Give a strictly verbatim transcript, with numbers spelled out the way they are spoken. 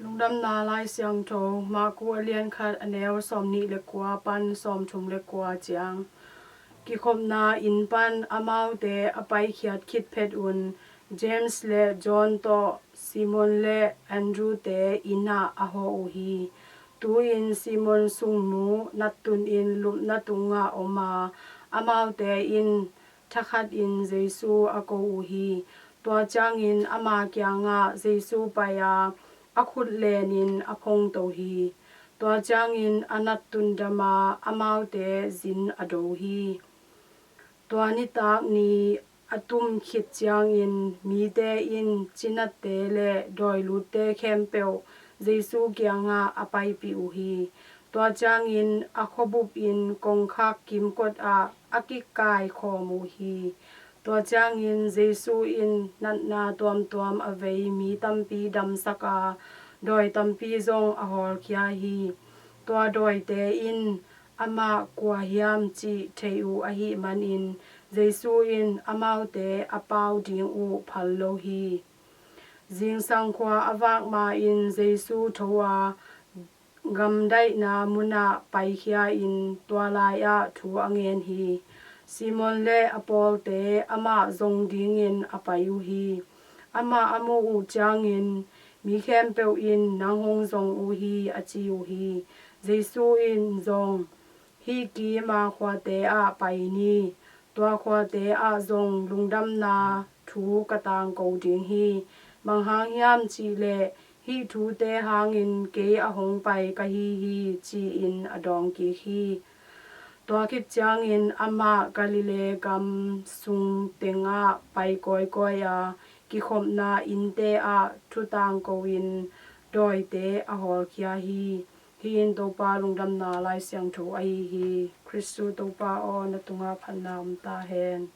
Lungdamna Lai Siangtho, Marku a lian khat, a neu sawmnih le kua pan sawmthum le kua ciang. Kikhopna inn pan amaute a paikhiat khit phet un, James le John tawh Simon le Andrew te inn ah a hawh uh hi. Tu-in Simon sungnu nattun in lupna tungah om a, amaute in thakhatin Jesu a ko uh hi. Tua ciangin ama kiangah Jesu pai a, a khut lenin a phongto hi. Tua ciangin a nattun dam a, amaute zin a do hi. Tua nitak ni a tum khit ciangin mite in cinatte le dawilutte khempeuh Jesu kiangah a paipih uh hi. Tua ciangin a khuabupin kongkhak kimkot ah a kikaikhawm uh hi. Tua ciangin Jesu in natna tuamtuam a vei mi tampi damsak a, dawi tampi zong a hawlkhia hi. Tua dawite in amah kua hiam cih thei uh ahih manin Jesu in amaute a pau ding uh phal lo hi. Zingsang khua a vak ma-in Jesu tho a, gamdaihna munah paikhia-in tua lai-ah thu a ngen hi. Simon le a pawlte amah zong dingin a pai uh hi. Amah a muh uh ciangin mi khempeuh in, "Nang hong zong uh hi," a ci uh hi. Jesu in zong, "Hih kim a khuate ah pai ni. Tua khuate ah zong lungdamna thu ka tangko ding hi. Bang hang hiam cihleh hih thute hangin kei a hong pai ka hi hi," ci-in a dawng kik hi. Tua khit ciangin amah Galilee gam sung tengah pai kawikawi a, kikhopna innte ah thu tangko-in dawite a hawlkhia hi. Hih in Topa Lungdamna Lai Siangtho ahi hi. Khristu Topa aw, na tungah phatna om ta hen.